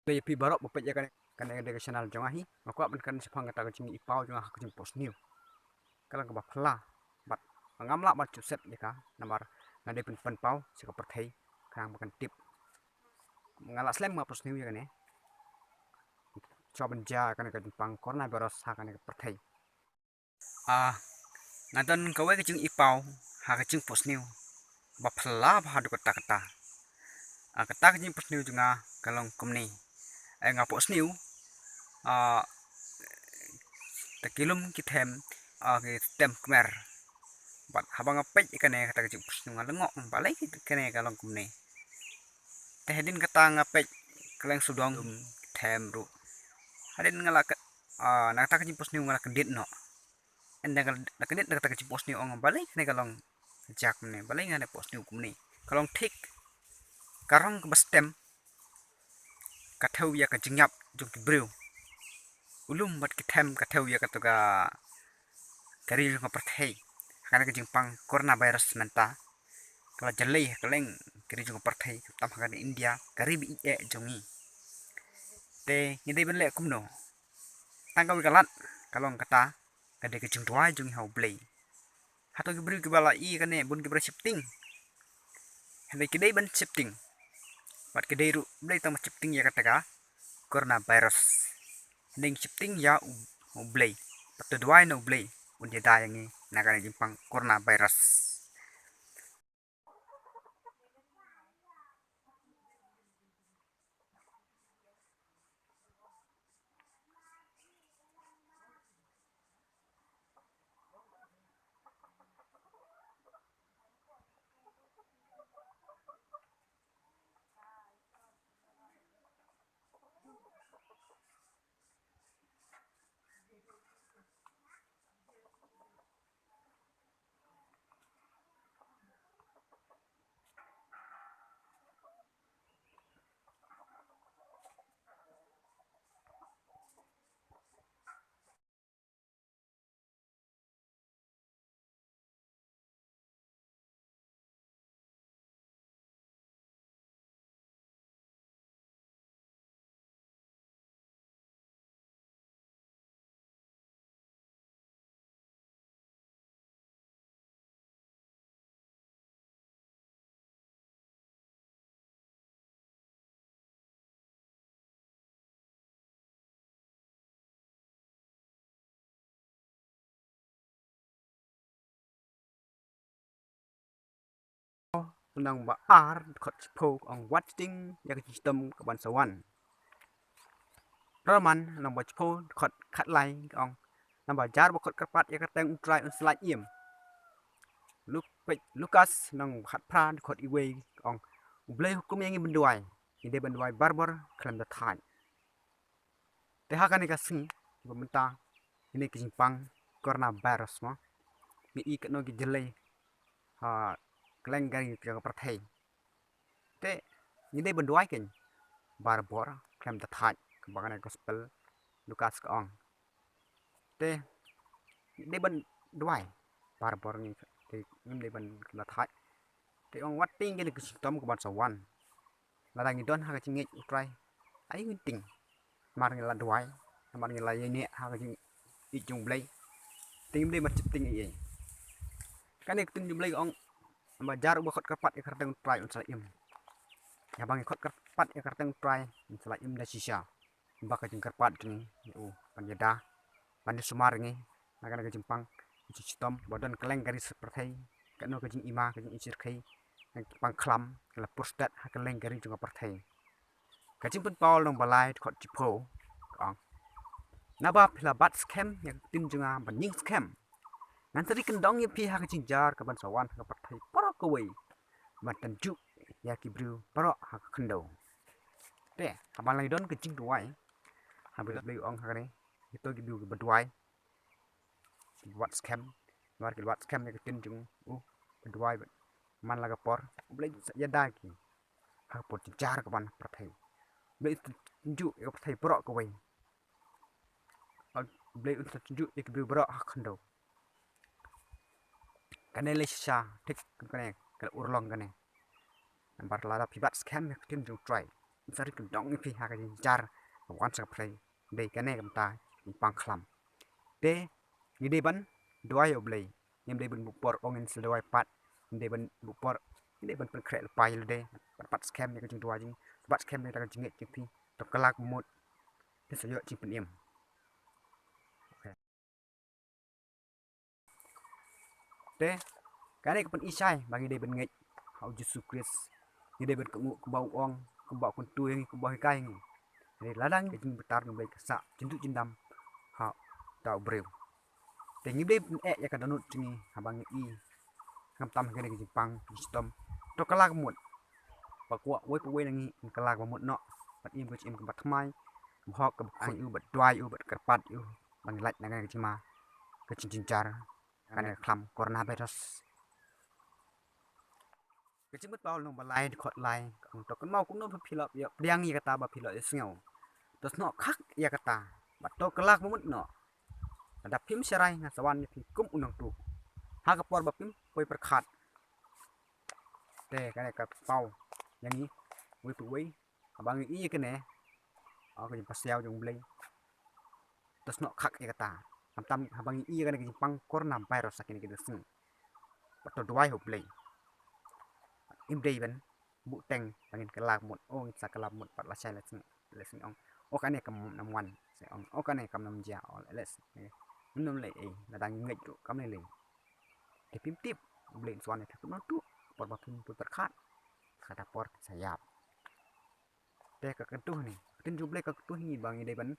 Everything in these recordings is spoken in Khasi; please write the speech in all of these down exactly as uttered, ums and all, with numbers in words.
Te ïa phi baroh ba peit ïa kane, kane ka dei ka channel jong nga hi. Nga kwah ban kren shaphang kata ka jingïohi paw jong nga ha ka jingphohsniew. Ka long kaba phylla. Bad ngam lah ban shu set ïa ka namar nga dei ban pynpaw sha ka pyrthei khnang ba kan tip. Nga lah slem nga phohsniew ïa kane. Shuwa ban jia kane ka jingpang coronavirus ha kane ka pyrthei. Ah, nga don kawei ka jingïohi paw ha ka jingphohsniew ba phylla bha haduh katta katta. Ah, kata ka jingphohsniew jong nga ka long kumne. Ai nga phohsniew, ah, ta ki lum ki them, ah, ki tem khmer. Bad haba nga peit ïa kane kata ka jingphohsniew nga lyngngoh balei kane ka long kumne. Te hadien kata nga peit kylleng sawdong, lum, ki them ruh. Hadien nga la ka, ah, na kata ka jingphohsniew nga la kyndit noh. Ynda nga la kyndit na kata ka jingphohsniew ong balei kane ka long jia kumne, balei nga la phohsniew kumne. Ka long thik. Ka rong kaba stem ka thew ïa ka jingïap jong ki briew. U lum bad ki them ka thew ïa kata ka, ka ri jong ka pyrthei. Kane ka jingpang coronavirus mynta ka la jlei ha kylleng ka ri jong ka pyrthei, khamtam ha ka India, ka ri ba ïeit jong ngi. Te ngi dei ban leh kumno? Tang kawei ka lad ka long kata ka dei ka jingduwai jong ngi ha U Blei. Hato ki briew kiba la ïohi kane bun ki briew sheptieng. Hynrei ki dei ban sheptieng. Bad ki dei ruh balei tang ban sheptieng ïa kata ka coronavirus. Hynrei sheptieng ïa U, U Blei. Bad to duwai na U Blei un ïada ïa ngi na kane ka jingpang coronavirus. Lynnong ba ar dkhot shiphew ka ong wat sheptieng ïa ka jingshitom kaban sa wan. Roman lynnong ba shiphew dkhot khatlai ka ong, naba jar ba khot kyrpad ïa ka kyrteng U Trai un sa lait im. Luk-, peit Lukas lynnong ba khatphra dkhot iwei ka ong, U Blei hukum ïa ngi ban duwai, ngi dei ban duwai barabor khlem da thait. Te ha kane ka sngi ba mynta, kane ka jingpang coronavirus mo, ngi i katno ki jlei ha kylleng ka ri ka pyrthei. Te ngi dei ban duwai kein barabor khlem da thait, kumba kane gospel Lukas ka ong. Te ngi dei ban duwai barabor ngi, te ngim dei ban khlem da thait. Te ong wat tieng kane ka jingshitom kaban sa wan. Lada ngi don ha ka jingngeit U Trai, ai ngin tieng. Namar ngi la duwai, namar ngi la ïaineh ha ka jingïeit jong U Blei. Te ngim dei ban sheptieng ei ei. Kane ka ktien jong U Blei ka ong, naba jar uba khot kyrpad ïa ka kyrteng U Trai un sa lait im. Ïa ba ngi khot kyrpad ïa ka kyrteng U Trai un sa lait im da shisha. Ba ka jingkyrpad jong ngi ïa u ban ïada, ban ïasumar ïa ngi na kane ka jingpang, ka jingshitom ba don kylleng ka ri pyrthei, katno ka jingima, ka jingïashyrkhei, ka jingpang khlam ka la pur stet ha kylleng ka ri jong ka pyrthei. Ka Jingpynpaw lynnong ba lai dkhot shiphew ka ong, naba phi la bat skhem ïa ka ktien jong nga ban ïeng skhem, ngan sa ri kyndong ïa phi ha ka jingjia kaban sa wan ha ka pyrthei baroh kawei, ban tynjuh ïa ki briew baroh ha ka khyndew. Te haba la ngi don ka jingduwai, haba U Blei u ong ha kane, kito ki briew kiba duwai, kiba wad skhem, namar ki la wad skhem ïa ka ktien jong u, ba duwai bad man la ka por, U Blei u sa ïada ïa ki ha ka por jingjia kaban ha pyrthei. U Blei u tynjuh ïa ka pyrthei baroh kawei. U Blei un sa tynjuh ïa ki briew baroh ha khyndew. Kane lei shisha thik, kane ka la urlong kane. Namar lada phi bat skhem ïa ka ktien jong U Trai, Ngin sa ri kyndong ïa phi ha ka jingjar kaba wan sha ka pyrthei. Dei kane ka bynta jingpang khlam. Te ngi dei ban duwai ïa U Blei. Ngim dei ban buh por ong ngin sa duwai pat. Ngim dei ban buh por. Ngim dei ban pynkhreh lypa ïa lade. Ban pat skhem ïa ka jingduwai jong ngi, ban pat skhem ïa ka jingngeit jong phi. To kylla ka mut. Te sa ïoh jingpynim. Te kane ka pyni shai ba ngi dei ban ngeit ha U Jisu Khrist. Ngi dei ban kohnguh kumba u ong, kumba u kyntu ïa ngi, kumba u hikai ïa ngi. Hynrei lada ka jingbitar jong U Blei ka sah jynduh jyndam ha uta u briew, te ngi dei ban eh ïa ka dohnud jong ngi haba ngi i. Khamtam ha kane ka jingpang jingshitom, to kylla ka mut. Ba kwah uwei pa uwei na ngi un kylla kaba mut noh, bad im ka jingim kaba thymmai, kaba hok, kaba khuid ïa u, bad duwai ïa u, bad kyrpad ïa u ba ngin lait na kane ka jingma, ka jingjynjar, kane ka khlam coronavirus. Ka jingmut Paul lynnong ba lai, dkhot lai, ka ong, to kynmaw kumno ba phi la ïoh pdiang ïa kata ba phi la ïohsngew. To snoh khak ïa kata bad to kylla kaba mut noh. Lada phim sharai, nga sa wan ïa phi kum u nongtuh ha ka por ba phim poi pyrkhat. Te kane ka paw ïa ngi uwei pa uwei, haba ngi i ïa kane, o, ka jingpasiaw jong U Blei, to snoh khak ïa kata. Khamtam haba ngi i ïa kane ka jingpang coronavirus ha kine ki sngi, bad to duwai ha U Blei. Im dei ban buhteng ba ngin kylla ka mut, o, ngin sa kylla ka mut bad lashai lasngi, lashai ong, o, kane kam nang wan, sa ong, o, kane kam nang jia, o, lashai. Ngim nang leh ei, lada ngi ngeit ruh kam lei lei. Te phim tip U Blei un sa wan ïa phi kumno tuh, por ba phim poi pyrkhat. Kata por sa ïap. Te ka kyntu hangne, ka ktien jong U Blei ka kyntu hangne ba ngi dei ban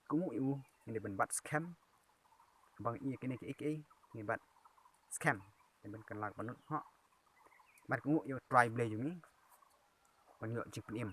kohnguh ïa u, ngi dei ban bat skhem. Ba ngi i ïa kine kiei kiei, ngi bat skhem, ngi ban kylla kaba mut noh. Ban kohnguh ïa U Trai Blei jong ngi, ban ïoh jingpynim.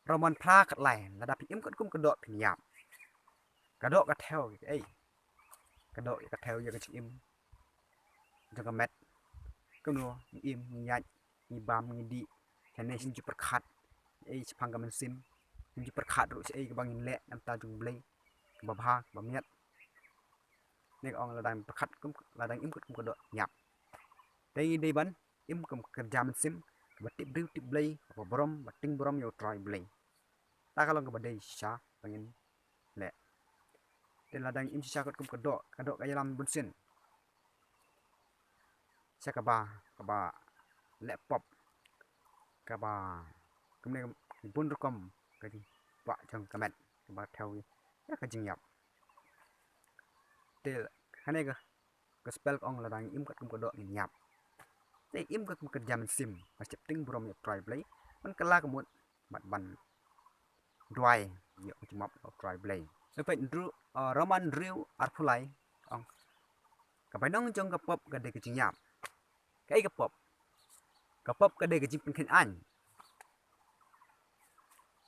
Rom phra, khatlai, lada phi im katkum ka doh phin ïap. Ka doh ka thew ïa kaei? Ka doh ïa ka thew ïa ka jingim jong ka met. Kumno ngi im, ngi ïaid, ngi bam, ngi dih, shane shim ju pyrkhat ei shaphang ka mynsiem, shim ju pyrkhat ruh shaei kaba ngin leh na bynta jong U Blei, kaba bha, kaba miat. Ne ka ong lada ngi pyrkhat kum, lada ngi im katkum ka doh, ngi ïap. Te ngi dei ban im kum ka kyrja mynsiem kaba tip briew tip Blei, kaba burom, ba tieng burom ïa U Trai Blei. Ta ka long kaba dei shisha ba ngin leh. Te lada ngi im shisha katkum ka doh, ka doh ka ïalam bunsien. Sha kaba, kaba leh pop, kaba kumne, bun rukom ka jingkwah jong ka met, kaba thew ïa ka jingïap. Te hangne ka Gospel ka ong lada ngi im katkum ka doh ngin ïap. Te im katkum ka kyrja mynsiem, ba sheptieng burom ïa U Trai Blei, ban kylla ka mut bad ban duwai ïa ka jingmap U Trai Blei. Ngi peit ruh, uh, Rom hynriew arphew lai, ong, ka bainong jong ka pop ka dei ka jingïap. Kaei ka pop? Ka pop ka dei ka jingpynkheiñ aiñ.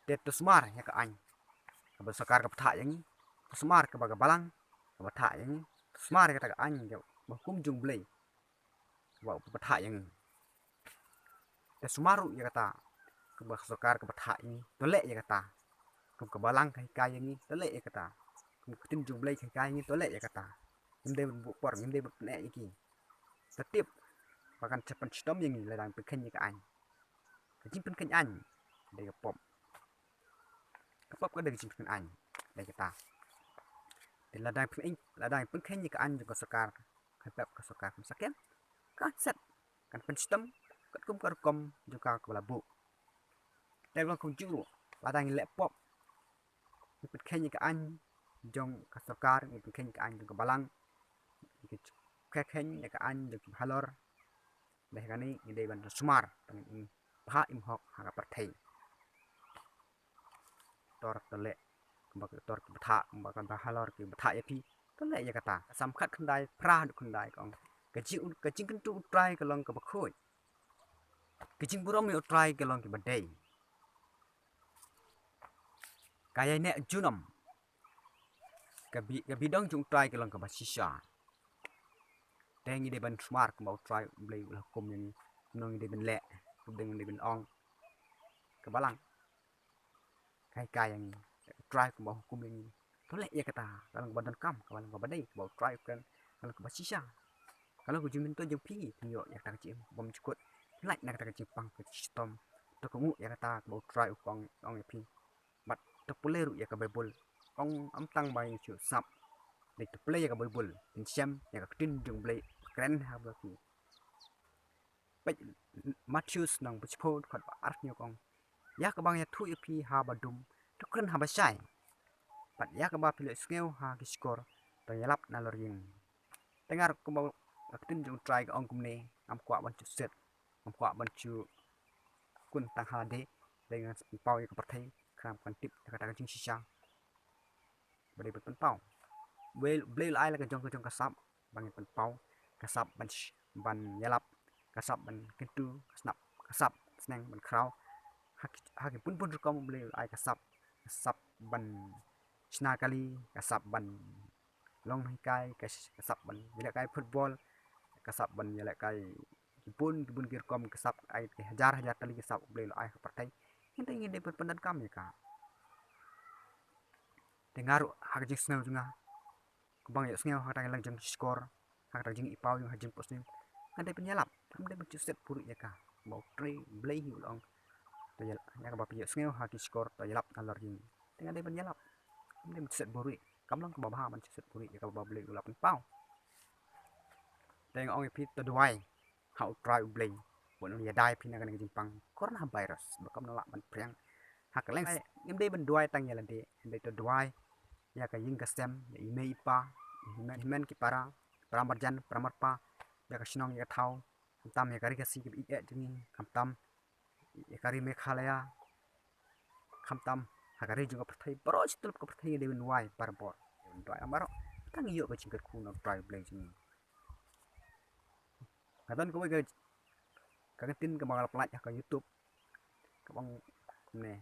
Te to sumar ïa ka aiñ kaba sorkar ka bthah ïa ngi. To sumar kaba ka balang ka bthah ïa ngi. To sumar ïa kata ka aiñ kaba hukum jong U Blei kaba bthah ïa ngi. Te sumar ruh ïa kata kaba ka sorkar ka bthah ïa ngi, to leh ïa kata. Kum ka balang ka hikai ïa ngi, to leh ïa kata. Kum ka ktien jong U Blei ka hikai ïa ngi, to leh ïa kata. Ngim dei ban buh por, ngim dei ban pyneh ïa ki. Te tip ba kan sa pynshitom ïa ngi lada ngi pynkheiñ ïa ka aiñ. Ka jingpynkheiñ aiñ dei ka pop. Ka pop ka dei ka jingpynkheiñ aiñ, dei kata. Te lada ngi pynkheiñ, lada ngi pynkheiñ ïa ka aiñ jong ka sorkar, ka pep ka sorkar kam sa kem, kan set, kan pynshitom katkum ka rukom jong ka kaba la buh. Te long kumjuh ruh, lada ngi leh pop, ngi pynkheiñ ïa ka aiñ jong ka sorkar, ngi pynkheiñ ïa ka aiñ jong ka balang, ngi pynkheiñ ïa ka aiñ jong ki bahalor. Dei kane ngi dei ban sumar, ban im bha im hok ha ka pyrthei. Tor to leh kumba ka tor ki bthah, kumba ka bahalor ki bthah ïa phi, to leh ïa kata. Ka Salm khatkhyndai, phra haduh khyndai ka ong, ka jing, ka jingkyntu U Trai ka long kaba khuid. Ka jingburom ïa U Trai ka long kaba dei. Ka ïaineh junom. Ka bi, ka bidong jong U Trai ka long kaba shisha. Te ngi dei ban sumar kumba U Trai U Blei u la hukum ïa ngi. Kumno ngi dei ban leh, kumno ngi dei ban ong. Ka balang ka hikai ïa ngi, U Trai kumba hukum ïa ngi. To leh ïa kata, ka long kaba donkam, ka long kaba dei, kaba U Trai u kren, ka long kaba shisha. Ka long ka jingmyntoi jong phi, phin ïoh ïa kata ka jingim bymjukut. Lait na kata ka jingpang ka jingshitom, To kohnguh ïa kata kaba U Trai u ong, ong ïa phi. Bad to pule ruh ïa ka Baibl. Ong ym tang ba ngin shu sngap. Dei to pule ïa ka Baibl. Phin shem ïa ka ktien jong U Blei kren ha ba phi. Peit Mathaios lynnong ba shiphew dkhot ba arphew hynñiew ka ong, ïa kaba ngan ïathuh ïa phi haba dum, to kren haba shai. Bad ïa kaba phi la ïohsngew ha ki shkor, to ïalap nalor ïing. Te nga ruh kumba ka ktien jong U Trai ka ong kumne, ngam kwah ban shu set, ngam kwah ban shu kun tang ha lade, te ngan sa pynpaw ïa ka pyrthei, khnang ba kan tip ïa kata ka jingshisha ba dei ban pynpaw. Blei, Blei u la ai la ka jong ka jong ka sap ba ngin pynpaw, ka sap ban sh-, ban ïalap, ka sap ban kyntu, ka sap, ka sap sneng ban khraw. Ha ki, ha ki bun bun rukom Blei u la ai ka sap, ka sap ban shna kali, ka sap ban long hikai, ka sh-, ka sap ban ïalehkai football, ka sap ban ïalehkai ki bun, ki bun ki rukom ka sap, ai ki hajar hajar tylli ka sap Blei u la ai ha ka pyrthei. Hynrei ngim dei ban pyndonkam ïa ka. Te nga ruh ha ka jingsngew jong nga, kumba nga ïohsngew ha kata ka liang jong ki shkor, ha kata ka jingïohi pau jong nga ha jingpynsngew, nga dei ban ïalap, ngam dei ban shu set buhrieh ïa ka. Ba U Trai Blei hi u la ong, to ïal-, ïa kaba phi ïohsngew ha ki shkor to ïalap nalor ïing. Te nga dei ban ïalap, ngam dei ban shu set buhrieh. Kam long kaba bha ban shu set buhrieh ïa kaba Blei u la pynpaw. Te nga ong ïa phi to duwai ha U Trai U Blei, bad un ïada ïa phi na kane ka jingpang coronavirus ba kam lah ban phriang. Ha ka leng, ngim dei ban duwai tang ïa lade, hynrei to duwai ïa ka ïing ka sem, ïa i mei i pa, ïa i hynmen, hynmen ki para, para marjan, para marpa, ïa ka shnong ïa ka thaw, khamtam ïa ka ri Khasi kaba ïeit jong ngi, khamtam ïa ka ri Meghalaya, khamtam ha ka ri jong ka pyrthei, baroh shi tylli ka pyrthei ngi dei ban duwai barabor. Duwai ïa baroh, tang ïoh ka jingkyrkhu na U Trai Blei jong ngi. Nga don kawei ka, ka ktien kaba nga la pyllait ha ka YouTube, kaba ong kumne.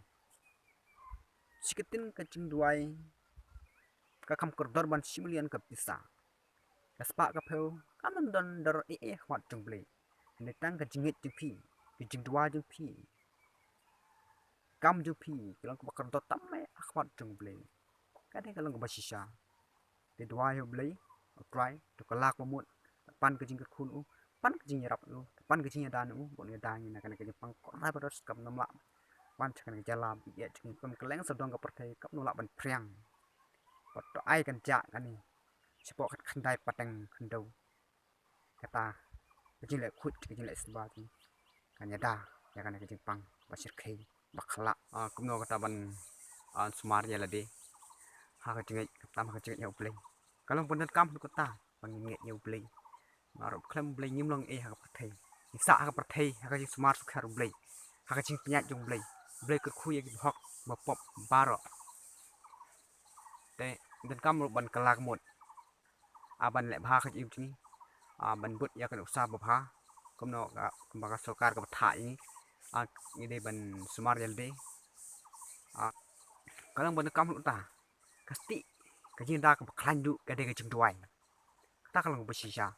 Shi ktien ka jingduwai ka kham kordor ban shi million ka pisa. Ka spah ka phew kam don dor ei ei ha khmat jong U Blei. Hynrei tang ka jingngeit jong phi, ka jingduwai jong phi, kam jong phi, ka long kaba kordor tam eh ha khmat jong U Blei. Ka dei ka long kaba shisha. Te duwai ha U Blei, U Trai, to kylla ka mut, pan ka jingkyrkhu na u, pan ka jingïarap na u, pan ka jingïada na u, bad un ïada ngi na kane ka jingpang coronavirus kam nym lah ban sha kane ka jylla ba ïeit jong ngi, kum kylleng sawdong ka pyrthei kam nym lah ban phriang. Bad to ai kan jah kane shapoh khatkhyndai pateng khyndew. Kata ka jingleh khuid, ka jingleh suba jong ngi kan ïada ïa kane ka jingpang ba shyrkhei, ba khlak. Ah, kumno kata ban, ah, sumar ïa lade ha ka jingngeit, khamtam ha ka jingngeit ïa U Blei. Ka long pyndonkam lut kata ba ngin ngeit ïa U Blei. Namar khlem U Blei ngim long ei ha ka pyrthei. Ngi sah ha ka pyrthei ha ka jingsumar sukher U Blei, ha ka jingpynïaid jong U Blei. U Blei kyrkhu ïa ki bahok bapop baroh. Te donkam ruh ban kylla ka mut, ah, ban leh bha ka jingim jong ngi, ah, ban bud ïa ka nuksa babha, kumno ka, kumba ka sorkar kaba thah ïa ngi, ah, ngi dei ban sumar ïa lade. Ah, ka long ban donkam lut kata. Ka stieh, ka jingda kaba khlaiñ ruh ka dei ka jingduwai. Kata ka long kaba shisha.